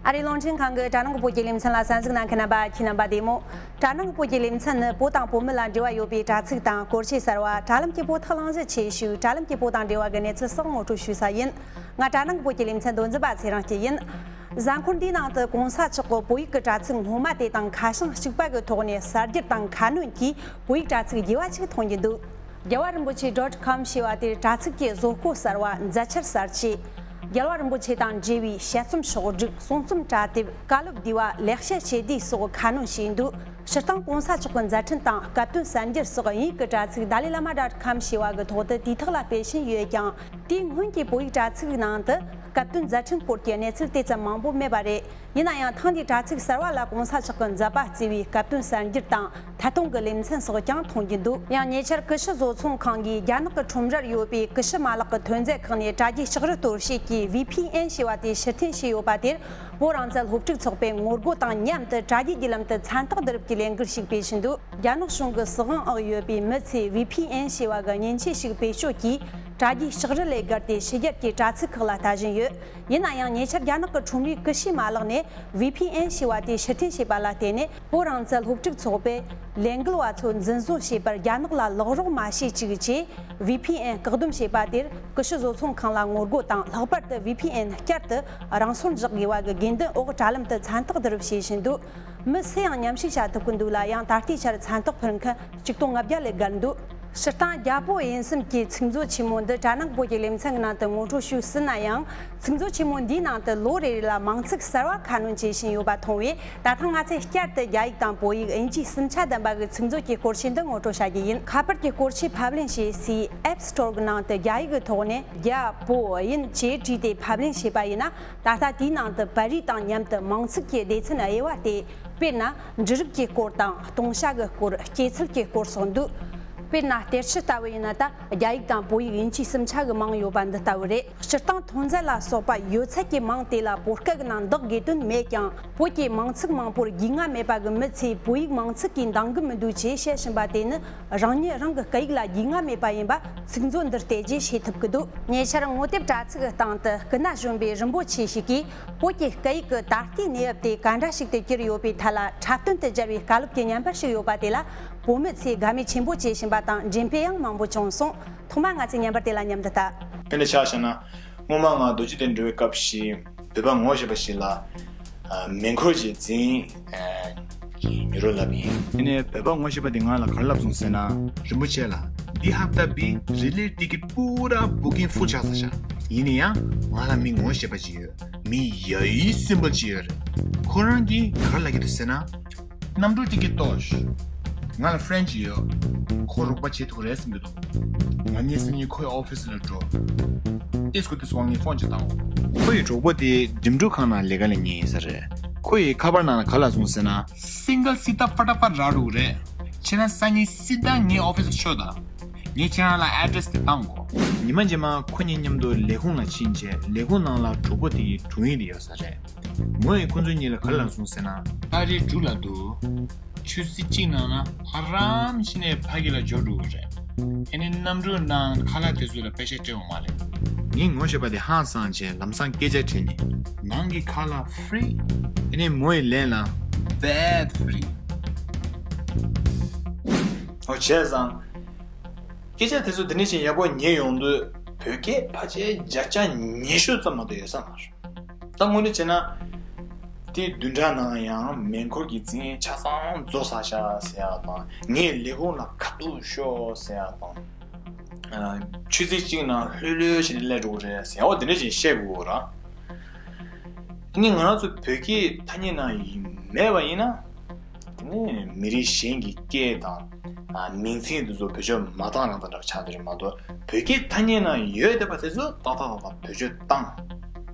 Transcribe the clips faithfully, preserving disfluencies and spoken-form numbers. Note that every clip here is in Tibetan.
ཨ་རིའི་རླུང་འཕྲིན་ཁང་གི་དྲ་ནང་གི་བོད་ཀྱི་ལེ་ཚན་ལ་གསན་གཟིགས་གནང་མཁན་རྣམ་པ་ཁྱེད་རྣམ་པ་བདེ་མོ། དྲ་ནང་གི་བོད་ཀྱི་ལེ་ཚན་ནི་བོད་དང་བོད་མི་ལ་འབྲེལ་བ་ཡོད་པའི་དྲ་ཚིགས་དང་སྐོར་ཆས་གསར་བ། དྲ་ལམ་གྱི་བོད་ཐོག་གླེང་གཞི་ཆེ་ཤོས། དྲ་ལམ་གྱི་བོད་དང་འབྲེལ་བ་གི་གནས་ཚུལ་སོགས་ངོ་སྤྲོད་ཞུ་ས་ཡིན། ང་དྲ་ནང་གི་བོད་ཀྱི་ལེ་ཚན་མདོ་འཛིན་པ་ཚེ་རིང་སྐྱིད་ཡིན། གཟའ་འཁོར་འདིའི་ནང་དུ་གོང་ས་མཆོག་གི་བོད་ཡིག་གི་དྲ་ཚིགས་སྔོན་མ་དེ་དང་ཁ་བྱང་གཅིག་པ་གི་ཐོག་ནས་གསར་བསྒྱུར་དང་ཁ་སྣོན་གྱིས་བོད་ཡིག་དྲ་ཚིགས་རྒྱས་པ་ཞིག་མཐོང་རྒྱུ་འདུག་རྒྱལ་བ་རིན་པོ་ཆེ་dot com ཞེས་པ་དེར་དྲ་ཚིགས་ཀྱི་བཟོ་བཀོད་གསར་བ། མཛད་འཆར་གསར་བཅོས། རྒྱལ་བ་རིན་པོ་ཆེ་དང་འབྲེལ་བའི་དཔྱད་རྩོམ་ཕྱོགས་བསྒྲིགས། གསུང་རྩོམ་དྲ་དེབ། བཀའ་སློབ་བསྡུས་པ། ལེགས་བཤད་ཞི་བདེ་སོགས་ཁ་སྣོན་བྱས་འདུག་སྤྱིར་བཏང་གོང་ས་མཆོག་གི་མཛད་འཕྲིན་དང་སྐད་དོན་གསར་འགྱུར་སོགས་དབྱིན་ཡིག་གི་དྲ་ཚིགས་dalai lama dot com ཞེས་པ་གི་ཐོག་ཏུ་དུས་ཐོག་ལ་སྤེལ་བཞིན་ཡོད་ཀྱང་། དེའི་སྔོན་གྱི་བོད་ཡིག་དྲ་ཚིགས་ནང་དུ་སྐད་དོན་མཛད་འཕྲིན་སྐོར་གྱི་གནས་ཚུལ་དེ་ཙམ་མང་པོ་མེད་པ་རེད། ཡིན་ན་ཡང་ཐེངས་འདིའི་དྲ་ཚིགས་གསར་བ་ལ་གོང་ས་མཆོག་གི་མཛད་པ་གཙོས་པའི་སྐད་དོན་གསར་འགྱུར་དང་། ཐད་གཏོང་གི་ལེ་ཚན་སོགས་ཀྱང་མཐོང་རྒྱུ་འདུག་ཡང་ཉེ་ཆར་ཀུ་ཤུ་བཟོ་ཚོང་ཁང་གིས་རྒྱ་ནག་གི་ཁྲོམ་རར་ཡོད་པའི་ཀུ་ཤུ་མ་ལག་གི་ཐོན་རྫས་ཁག་ནས་དྲ་རྒྱའི་ལྕགས་རི་གཏོར་བྱེད་ཀྱི་V P N ཞེས་པ་དེ་ཕྱིར་འཐེན་བྱས་ཡོད་པ་དེར། བོད་རང་བཙན་སློབ་ཕྲུག་ཚོགས་པས་ངོ་རྒོལ་དང་མཉམ་དུ་དྲ་རྒྱའི་བརྒྱུད་ལམ་དུ་མཚན་རྟགས་བསྡུ་རུབ་ཀྱི་ལས་འགུལ་ཞིག་སྤེལ་བཞིན་འདུག་རྒྱ་ནག་གཞུང་གི་སྲིད་དབང་འོག་ཡོད་པའི་མི་ཚོས་V P N ཞེས་པ་གི་མཉེན་ཆས་ཤིག་བེད་སྤྱོད་ཀྱིས། དྲ་རྒྱའི་ལྕགས་རི་ལས་བརྒལ་ཏེ་ཕྱི་རྒྱལ་གྱི་དྲ་ཚིགས་ཁག་ལ་ལྟ་བཞིན་ཡོད། ཡིན་ན་ཡང་ཉེ་ཆར་རྒྱ་ནག་གི་ཁྲོམ་རའི་ཀུ་ཤུ་མ་ལག་ནས་V P N ཞེས་པ་དེ་ཕྱིར་འཐེན་བྱས་པ་ལ་བརྟེན་ནས། བོད་རང་བཙན་སློབ་ཕྲུག་ཚོགས་པས་ལས་འགུལ་བ་ཚོ་འཛིན་བཟུང་བྱས་པར་རྒྱ་ནག་ལ་ལོག་རོགས་མ་བྱེད་ཅིག་ཅེས་V P N་བཀག་སྡོམ་བྱས་པ་དེར་ཀུ་ཤུ་བཟོ་ཚོང་ཁང་ལ་ངོ་རྒོལ་དང་། ལྷག་པར་དུ་V P N་བསྐྱར་དུ་རང་སོར་འཇོག་དགོས་པ་གི་དགོས་འདུན་འོག་དྲ་ལམ་དུ་མཚན་རྟགས་བསྡུ་རུབ་བྱེད་བཞིན་འདུག་མི་སུ་ཡང་མཉམ་ཞུགས་བྱ་ཐུབ་ཀྱི་འདུག་ལ་ཡང་ད་ལྟའི་ཆར་མཚན་རྟགས་འཕུར་མཁན་ཆིག་སྟོང་ལྔ་བརྒྱ་ལས་བརྒལ་འདུག་སྤྱིར་བཏང་རྒྱ་བོད་དབྱིན་གསུམ་གྱི་ཚིག་མཛོད་ཆེན་མོ་འདི་དྲ་ནང་བོད་ཀྱི་ལེ་ཚན་གྱི་ནང་དུ་ངོ་སྤྲོད་ཞུས་ཟིན་ན་ཡང་། ཚིག་མཛོད་ཆེན་མོ་འདིའི་ནང་དུ་ལོ་རེ་རེ་ལ་མིང་ཚིག་གསར་བ་ཁ་སྣོན་བྱེད་བཞིན་ཡོད་པ་མཐོང་བས། ད་ཐེངས་ང་ཚོས་བསྐྱར་དུ་རྒྱ་ཡིག་དང་བོད་ཡིག་དབྱིན་ཇིའི་གསུམ་ཆ་ལྡན་པ་གི་ཚིག་མཛོད་ཀྱི་སྐོར་ཆས་འདི་ངོ་སྤྲོད་བྱ་རྒྱུ་ཡིན། ཁ་པར་གྱི་སྐོར་ཆས་ཕབ་ལེན་བྱེད་སའི་App Store གི་ནང་དུ་རྒྱ་ཡིག་གི་ཐོག་ནས་རྒྱ་བོད་དབྱིན་ཅེས་བྲིས་ཏེ་ཕབ་ལེན་བྱས་པ་ཡིན་ན། ད་ལྟ་དེའི་ནང་དུ་བོད་ཡིག་དང་མཉམ་དུ་མིང་ཚིག་གི་སྡེ་ཚན་དབྱེ་བ་སྟེ། དཔེར་ན། འབྲུ་རིགས་ཀྱི་སྐོར་དང་། སྟོང་ཆ་གི་སྐོར། སྐྱེད་ཚལ་གྱི་སྐོར་སོགས་འདུག་དཔེར་ན། གཏེར་ཆུ་ལྟ་བུ་ཡིན་ན་ད་རྒྱ་ཡིག་དང་བོད་ཡིག་དབྱིན་ཇིའི་གསུམ་ཆ་གི་མིང་ཡོད་པ་འདི་ལྟ་བུ་རེད། སྤྱིར་བཏང་ཐོན་རྫས་ལ་སོགས་པ་ཡོད་ཚད་ཀྱི་མིང་དེ་ལ་བོད་སྐད་ཀྱི་ནང་འདོགས་དགོས་དོན་མེད་ཀྱང་། བོད་ཀྱི་མིང་ཚིག་མང་པོར་རྒྱུས་མངའ་མེད་པ་གི་མི་ཚོས་བོད་ཡིག་མིང་ཚིག་གིས་འདང་གི་མི་འདུག་ཅེས་བཤད་བཞིན་པ་དེ་ནི། རང་ཉིད་རང་གི་སྐད་ཡིག་ལ་རྒྱུས་མངའ་མེད་པ་ཡིན་པ་ཚིག་མཛོད་འདིར་བལྟས་རྗེས་ཤེས་ཐུབ་ཀྱི་འདུག་ཉེ་ཆར་ངོ་དེབ་དྲ་ཚིགས་སྟེང་དུ་སྐུ་ན་གཞོན་པའི་རིན་པོ་ཆེ་ཞིག་གིས་བོད་ཀྱི་སྐད་ཡིག་གི་ད་ལྟའི་གནས་བབ་དེ་ག་འདྲ་ཞིག་ཏུ་གྱུར་ཡོད་པའི་ཐད་ལ་འཁྲབ་སྟོན་དུ་སྦྱར་བའི་བཀའ་སློབ་ཀྱི་བརྙན་པར་ཞིག་ཡོད་པ་དེ་ལ་བོད་མི་ཚོས་དགའ་མོས་ཆེན་པོ་བྱེད་བཞིན་པ་དང་འགྲེམས་སྤེལ་ཡང་མང་པོ་བྱུང་སོང་། ཐོག་མར་ང་ཚོས་བརྙན་པར་དེ་ལ་མཉམ་དུ་ལྟ། ཨེ་ནས་ཆ་བཞག་ན། སྔོན་མ་ང་རྡོ་རྗེ་གདན་འགྲོ་བའི་སྐབས་ཤིག་བོད་པ་ངོ་ཤེས་པ་ཞིག་ལ། ཨ། མེ་འཁོར་གྱི་འཛིན། ཨ། གྱི་མྱུར་རོ་ལབ་ཡིན། དེ་ནས་བོད་པ་ངོ་ཤེས་པ་དེ་ང་ལ་ག་རེ་ལབ་སོང་ཟེར་ན། རིན་པོ་ཆེ་ལགས། འདི་ཧབ་ཏ་བི་རི་ལེ་ཊི་ཀེ་ཊི་པུ་ར་བུ་ཀིང་ཕུལ་ཆགས་ས་ཤག་ཡིན་ན་ཡང་ང་ལ་མི་ངོ་ཤེས་པ་ཅིག་ཡོད། མི་ཡ་ཡི་སིམ་པལ་ཅིག་ཡོད་རེད། ཁོ་རང་གིས་ག་རེ་ལབ་ཀྱི་འདུག་ཟེར་ན། གནམ་གྲུ་ཊི་ཀེ་ཊི་ཏོ་ཤ། ང་ལ་ཧྥ་རན་ཅི་ཡོད། ཁོ་རོགས་པ་བྱེད་ཐུབ་རེད་བསམ་གྱི་འདུག་ང་གཉིས་སང་ཉིན་ཁོའི་ཨོ་ཕི་སི་ལ་འགྲོ། ཏིས་ཀོ་ཏིས་ཝང་ངས་ཕོན་ཅིག་བཏང་། ཁོ་ཡི་གྲོགས་པོ་དེ་འགྲིམ་འགྲུལ་ཁང་ནང་ལས་ཀ་ལས་མཁན་ཡིན་ས་རེད། ཁོ་ཡི་ཁ་པར་ནང་ལ་ག་ལབ་སོང་ཟེར་ན། སིང་གལ་སི་ཏ་ཕ་ཏ་ཕ་ར་རུ་རེད། ཁྱེད་རང་སང་ཉིན་སི་ཏ་ངའི་ཨོ་ཕི་སི་ལ་ཤོག་དང་། ངས་ཁྱེད་རང་ལ་ཨེ་ཌི་རེ་སི་དེ་བཏང་གོ། ཉི་མ་རྗེས་མ་ཁོ་གཉིས་མཉམ་དུ་ལས་ཁུངས་ལ་ཕྱིན་རྗེས་ལས་ཁུངས་ནང་ལ་གྲོགས་པོ་དེ་ཡི་དྲུང་ཡིག་དེ་ཡོད་ས་རེད། མོ་ཡིས་ཁོ་ཚོ་གཉིས་ལ་ག་རེ་ལབ་སོང་ཟེར་ན། ཏ་རིག་དྲུག་ལ་འདུག་ཆུ་ཚོད་གཅིག་ནང་ན་ཨ་རམ་བྱས་ནས་ཕ་གི་ལ་འབྱོར་འགྲོ་གི་རེད། ཨེ་ནི་གནམ་གྲུ་ནང་ཁ་ལག་དེ་ཚོ་ལ་པེ་ཤ་སྤྲད་འོང་མ་རེད། ངའི་ངོ་ཤེས་པ་དེ་ཧང་སངས་བྱས་ལམ་སང་སྐད་ཆ་དྲིས་ནས། ནང་གི་ཁ་ལག་ཧྥི་རི། ཨེ་ནི་མོ་ཡིས་ལན་ལ། བེད་ཧྥི་རི། ཨོ་བྱས་ཙང་། སྐད་ཆ་དེ་ཚོ་འདི་ནས་ཅིག་ཡག་པོ་ཉན་ཡོང་དུས་བོད་སྐད་ཕལ་ཆེར་བརྒྱ་ཆ་ཉི་ཤུ་ཙམ་མ་གཏོགས་ཡོད་ས་མ་རེད། ད་དངོས་གནས་བྱས་ན། དེ་བདུན་ཕྲག་ནང་ཡང་མེ་འཁོར་གྱི་འཛིན་ཆ་ཚང་རྫོགས་ཚར་ཤག་ཟེར་ཡག་དང་། ངས་ལས་ཁུངས་ལ་ཁ་ཐུག་ཤོག་ཟེར་ཡག་དང་། ཆུ་ཚོད་གཅིག་ནང་ལྷོད་ལྷོད་བྱས་ནས་སླེབས་འགྲོ་གི་རེད་ཟེར་ཡག་འོ་དེ་འདྲ་ཞིག་བཤད་དགོས་ར། དེ་ནས་ང་རང་ཚོ་བོད་སྐད་ཐ་སྙད་ནང་མེད་པ་ཡིན་ན། དེ་ནས་མི་རིགས་གཞན་གྱི་སྐད་དང་། ཨ། མིང་ཚིག་འདི་ཚོ་བེད་སྤྱོད་མ་བཏང་རང་དང་འདྲ་བ་ཆགས་བསྡད་རེད་མ་གཏོགས། བོད་སྐད་ཐ་སྙད་ནང་ཡོད་བསྡད་པ་དེ་ཚོ་ཏག་ཏག་ཏག་ཏག་བེད་སྤྱོད་བཏང་།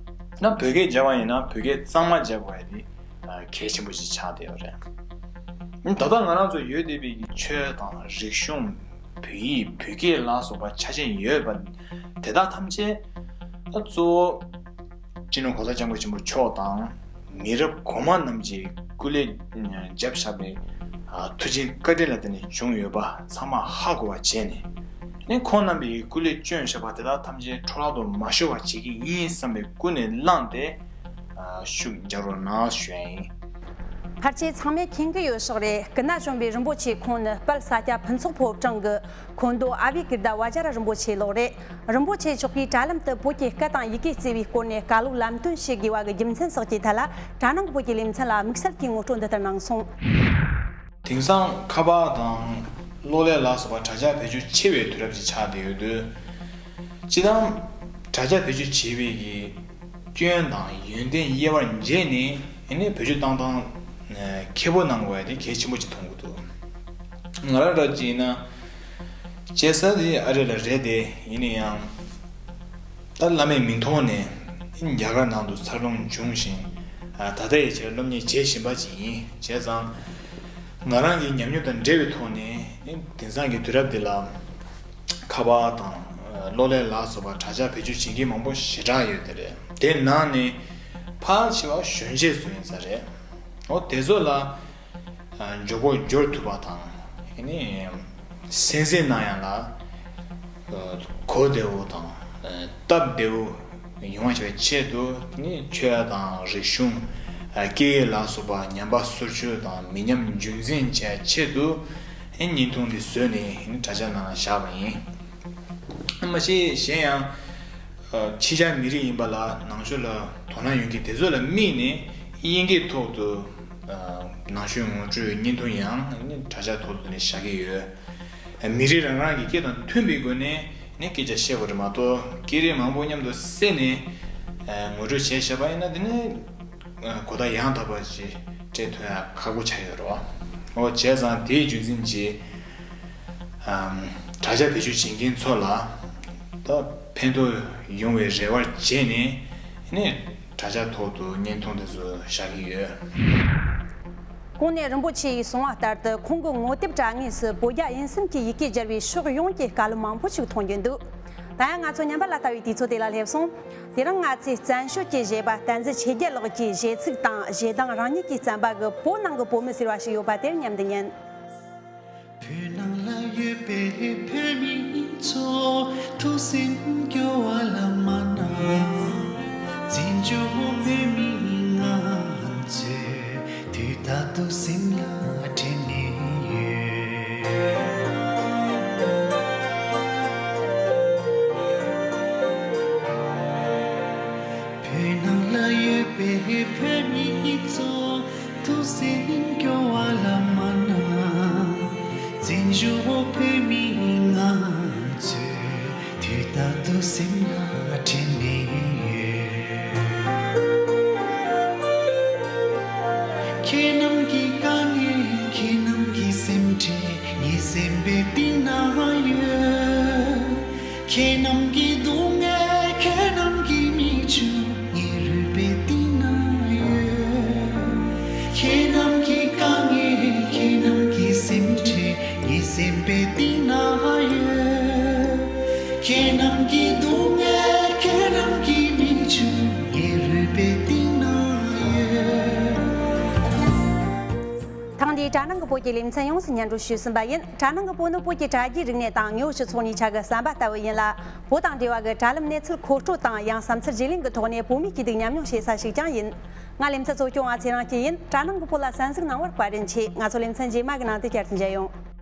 ན་བོད་སྐད་སྦྱར་བ་ཡིན་ན་བོད་སྐད་གཙང་མ་སྦྱར་དགོས་ཡ་དེ་གལ་ཆེན་པོ་ཞིག་ཆགས་བསྡད་ཡོད་རེད། ད་ལྟ་ང་རང་ཚོ་ཡོད་བསྡད་པའི་གི་ཆོས་དང་རིག་གཞུང་། བོད་ཡིག་བོད་སྐད་ལ་སོགས་པ་ཆ་ཤས་ཡོད་པ་དེ་དག་ཐམས་ཅད་ད་གཙོ་བོ། སྤྱི་ནོར་༸གོང་ས་༸སྐྱབས་མགོན་ཆེན་པོ་མཆོག་དང་། མི་རབས་གོང་མ་རྣམས་ཀྱིས་སྐུ་ལས་བརྒྱབ་བཞག་པའི་ཐུགས་རྗེ་བཀའ་དྲིན་ལ་བརྟེན་ནས་བྱུང་ཡོད་པ་ཚང་མ་ཧ་གོ་བ་བྱས་ནས། ནས་ཁོང་རྣམ་པས་སྐུ་ལས་བསྐྱོན་བཞག་པ་དེ་དག་ཐམས་ཅད་འཕྲོ་བརླག་ཏུ་མ་ཤོར་བ་བྱེད་ཀྱི་ཡིན་བསམ་པའི་ཀུན་ནས་བསླངས་ཏེ། ཤུགས་རྒྱག་རོགས་གནང་ཞུ་ཡ་ཡིན། ཕལ་ཆེར་ཚང་མས་མཁྱེན་གྱི་ཡོད་ཤག་རེད། སྐུ་ན་གཞོན་པའི་རིན་པོ་ཆེ་ཁོང་ནི་དཔལ་ས་སྐྱ་ཕུན་ཚོགས་ཕོ་བྲང་གི་ཁོ་འདོ་ཨ་བི་ཀིར་ད་བ་ཇ་ར་རིན་པོ་ཆེ་ལགས་རེད། རིན་པོ་ཆེ་མཆོག་གིས་དྲ་ལམ་དུ་བོད་ཀྱི་སྐད་དང་ཡི་གེ་གཙོས་པའི་སྐོར་ནས་བཀའ་སློབ་ལམ་སྟོན་བྱེད་དགོས་པ་གི་རྒྱུ་མཚན་སོགས་ཀྱི་ཐད་ལ། དྲ་ནང་གི་བོད་ཀྱི་ལེ་ཚན་ལ་དམིགས་བསལ་གྱི་ངོ་སྤྲོད་འདི་ལྟར་གནང་སོང་། དེང་སང་ཁ་པར་དང་གློག་ཀླད་ལ་སོགས་པ་དྲ་རྒྱ་བེད་སྤྱོད་ཆེ་བའི་དུས་རབས་ཅིག་ཆགས་བསྡད་ཡོད་དུས། སྤྱིར་བཏང་དྲ་རྒྱ་བེད་སྤྱོད་བྱེད་པའི་གི་སྐྱོན་དང་ཡོན་ཏན་དབྱེ་བར་འབྱེད་ནས་ཨ་ནི་བེད་སྤྱོད་བཏང་སྟངས་ཨ་ཁྱད་པར་གནང་དགོས་ཡ་དེ་གལ་ཆེན་པོ་ཅིག་མཐོང་གི་འདུག་ང་རང་རང་ཅིག་ཡིན་ན་བྱེད་ས་དེ་ཨ་རི་ལ་རེད་དེ། ཡིན་ན་ཡང་ད་བླ་མའི་མིང་ཐོག་ནས་རྒྱ་གར་ནང་དུ་འཚར་ལོངས་བྱུང་ཞིང་། ད་ལྟ་ཡི་ཆར་སློབ་གཉེར་བྱེད་བཞིན་པ་ཅིག་ཡིན། བྱས་ཙང་ང་རང་གི་ཉམས་མྱོང་དང་འབྲེལ་བའི་ཐོག་ནས་དེང་སང་གི་དུས་རབས་འདི་ལ་ཁ་པར་དང་གློག་ཀླད་ལ་སོགས་པ་དྲ་རྒྱ་བེད་སྤྱོད་བྱེད་མཁན་མང་པོ་ཞེ་དྲག་ཡོད་དེ་རེད། དེ་ནང་ནས་ཕལ་ཆེ་བ་གཞོན་སྐྱེས་ཚོ་ཡིན་ས་རེད། འོ་དེ་ཚོ་ལ་མགྱོགས་པོ་འབྱོར་ཐུབ་པ་དང་། ཨ་ནི་སེམས་སེམས་གནང་ཡག་ལ་གོ་བདེ་བོ་དང་སྟབས་བདེ་བོ་ཡོང་བ་བྱེད་པའི་ཆེད་དུ། ཨ་ནི་ཆོས་དང་རིག་གཞུང་སྐད་ཡིག་ལ་སོགས་པ་ཉམས་པ་སོར་ཆུད་དང་མི་ཉམས་རྒྱུན་འཛིན་བྱེད་ཆེད་དུ་ཨ་ནི་བརྙན་ཐུང་འདི་བཟོས་ནས་ཨ་ནི་དྲ་རྒྱ་ནང་ལ་བཞག་པ་ཡིན། མ་གཞི་གཞན་ཡང་ཕྱི་རྒྱལ་མི་རིགས་ཡིན་པ་ལ་ནང་ཆོས་ལ་དོ་སྣང་ཡོད་མཁན་དེ་ཚོ་ལ་དམིགས་ནས་དབྱིན་སྐད་ཐོག་ཏུ་ནང་ཆོས་ངོ་སྤྲོད་བརྙན་ཐུང་ཡང་དྲ་རྒྱ་ཐོག་ཏུ་ནས་བཞག་གི་ཡོད། མི་རིགས་རང་རང་གི་སྐད་དང་མཐུན་པའི་སྒོ་ནས་ནས་སྐད་ཆ་བཤད་དགོས་རེད་མ་གཏོགས། སྐད་རིགས་མང་པོ་མཉམ་དུ་བསྲེས་ནས་ངོ་སྤྲོད་བྱས་བཞག་པ་ཡིན་ན་དེ་ནི་གོ་བརྡ་ཡང་དག་པ་ཞིག་སྤྲད་ཐུབ་ཡ་ཁག་པོ་ཆགས་ཡོད་རེད་བ། འོ་བྱས་ཙང་དེའི་རྒྱུ་མཚན་གྱིས་དྲ་རྒྱ་བེད་སྤྱོད་བྱེད་མཁན་ཚོ་ལ་ད་ཕན་ཐོགས་ཡོང་བའི་རེ་བ་བྱས་ནས་ནས་དྲ་རྒྱ་ཐོག་ཏུ་བརྙན་ཐུང་དེ་ཚོ་བཞག་གི་ཡོད། གོང་ནས་རིན་པོ་ཆེ་ཡིས་གསུངས་པ་ལྟར་དུ། ཁོང་གི་ངོ་དེབ་དྲ་ངོས་སུ་བོད་རྒྱ་དབྱིན་གསུམ་གྱི་ཡི་གེ་སྦྱར་བའི་ཕྱོགས་ཡོངས་ཀྱི་བཀའ་སློབ་མང་པོ་ཞིག་མཐོང་རྒྱུ་འདུག་ད་ཡང་ང་ཚོ་ཉམས་པ་ལ་ལྟ་བའི་དུས་ཚོད་དེ་ལ་སླེབས་སོང་། དེ་རིང་ང་ཚོས་བཙན་བྱོལ་གྱི་གཞས་པ་བསྟན་འཛིན་ཆོས་རྒྱལ་ལགས་ཀྱི་གཞས་ཚིག་དང་གཞས་གདངས་རང་ཉིད་ཀྱིས་བརྩམས་པ་གི་བོད་ནང་གི་བོད་མི་ཟེར་བ་ཞིག་ཡོད་པ་དེར་མཉམ་དུ་ཉན། བོད་ནང་ལ་ཡོད་པའི་བོད་མི་ཚོ་ཐུགས་སེམས་སྐྱོ་བ་ལ་མ་གནང་། བཙན་བྱོལ་བོད་མི་ང་ཚོས་དུས་རྟག་ཏུ་སེམས་ལ་དྲན་ནས་ཡོད། བོད་ནང་ལ་ཡོད་པའི་བོད་མི་ཚོ་ཐུགས་སེམས་སྐྱོ་བ་ལ་མ་གནང་། བཙན་བྱོལ་བོད་མི་ང་ཚོས་དུས་རྟག་ཏུ་སེམས་ལ་དྲན་ནས་ཡོད། ཁྱེད་རྣམས་ཀྱི་དཀའ་ངལ། ཁྱེད་རྣམས་ཀྱི་སེམས་ཁྲལ་ངའི་སེམས་པའི་གཏིང་ན་ཡོད། ཁྱེད་རྣམས་ཀྱི་སྡུག་བསྔལ། ཁྱེད་རྣམས་ཀྱི་མིག་ཆུ་ངའི་རུས་པའི་གཏིང་ན་ཡོད། ཁྱེད་རྣམས་ཀྱི་དཀའ་ངལ། ཁྱེད་རྣམས་ཀྱི་སེམས་ཁྲལ་ངའི་སེམས་པའི་གཏིང་ན་ཡོད། ཁྱེད་རྣམས་ཀྱི་སྡུག་བསྔལ། ཁྱེད་རྣམས་ཀྱི་མིག་ཆུ་ངའི་རུས་པའི་གཏིང་ན་ཡོད། ཐེངས་འདིའི་དྲ་ནང་གི་བོད་ཀྱི་ལེ་ཚན་ཡོངས་སུ་སྙན་སྒྲོན་ཞུས་ཟིན་པ་ཡིན། དྲ་ནང་གི་བོད་ནི་བོད་ཀྱི་དྲ་རྒྱའི་རིག་གནས་དང་དངོས་པོའི་སྤྱི་ཚོགས་གཉིས་ཆ་གི་ཟམ་པ་ལྟ་བུ་ཡིན་ལ། བོད་དང་འབྲེལ་བ་གི་དྲ་ལམ་གནས་ཚུལ་མཁོ་སྤྲོད་དང་། ཡང་བསམ་ཚུལ་བརྗེ་ལེན་གྱི་ཐོག་ནས་བོད་མིའི་སྐྱིད་སྡུག་ཉམས་མྱོང་བཤད་ས་ཞིག་ཀྱང་ཡིན། ང་ལེ་ཚན་གཙོ་སྐྱོང་བ་ཚེ་རིང་སྐྱིད་ཡིན། དྲ་ནང་གི་བོད་ལ་གསན་གཟིགས་གནང་བར་བཀའ་དྲིན་ཆེ། ང་ཚོ་ལེ་ཚན་རྗེས་མ་གི་ནང་དུ་བསྐྱར་དུ་མཇལ་ཡོང་།